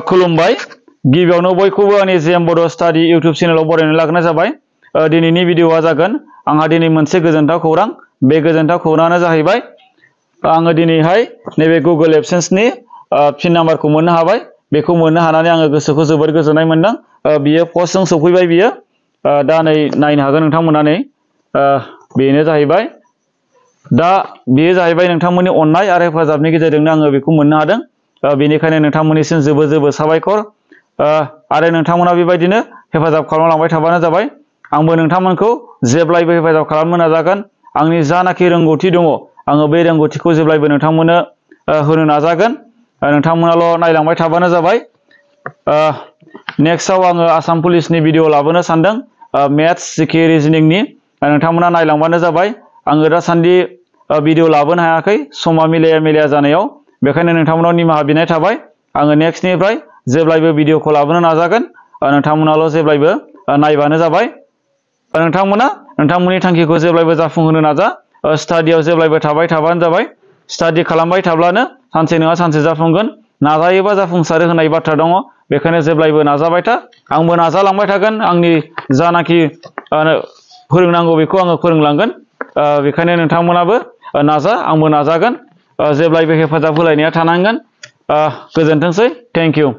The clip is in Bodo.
खुलुमबाय गिबियावनो बयखौबो आंनि जेएम बड' स्टाडि इउट्युब चेनेलाव बरायनानै लाग्रोनाय जाबाय। दिनैनि भिडिअआ जागोन आंहा दिनै मोनसे गोजोनथाव खौरां। बे गोजोनथाव खौराङानो जाहैबाय आङो दिनैहाय नैबे गुगोल एडसेन्सनि पिन नाम्बारखौ मोननो हाबाय। बेखौ मोननो हानानै आङो गोसोखौ जोबोर गोजोननाय मोनदों। बियो पस्टजों सफैबाय बियो। दा नै नायनो हागोन नोंथांमोना नै बेनो जाहैबाय। दा बेयो जाहैबाय नोंथांमोननि अननाय आरो हेफाजाबनि गेजेरजोंनो आङो बेखौ मोननो हादों। बेनिखायनो नोंथांमोननिसिम जोबोर जोबोर साबायखर। आरो नोंथांमोना बेबायदिनो हेफाजाब खालामलांबाय थाबानो जाबाय। आंबो नोंथांमोनखौ जेब्लायबो हेफाजाब खालामनो नाजागोन। आंनि जानाखि रोंगौथि दङ आङो बे रोंगौथिखौ जेब्लायबो नोंथांमोननो होनो नाजागोन। नोंथांमोनाल' नायलांबाय थाबानो जाबाय। नेक्स्टआव आङो आसाम पुलिसनि भिडिअ लाबोनो सानदों, मेथ्स जिके रिजनिंनि। नोंथांमोना नायलांबानो जाबाय। आङो दासान्दि भिडिअ लाबोनो हायाखै, समा मिलाया जानायाव। बेखायनो नोंथांमोनाव निमाहा बिनाय थाबाय। आङो नेक्स्टनिफ्राय जेब्लायबो भिडिअखौ लाबोनो नाजागोन। नोंथांमोनाल' जेब्लायबो नायबानो जाबाय। नोंथांमोना नोंथांमोननि थांखिखौ जेब्लायबो जाफुंहोनो नाजा। स्टाडियाव जेब्लायबो थाबाय थाबानो जाबाय। स्टाडि खालामबाय थाब्लानो सानसे नङा सानसे जाफुंगोन। नाजायोबा जाफुंसारो होननाय बाथ्रा दङ। बेखायनो जेब्लायबो नाजाबाय था। आंबो नाजालांबाय थागोन। आंनि जानाखि फोरोंनांगौ बेखौ आङो फोरोंलांगोन। बेखायनो नोंथांमोनाबो नाजा, आंबो नाजागोन। जेब्लायबो हेफाजाब होलायनाया थानांगोन। गोजोनथोंसै। Thank you.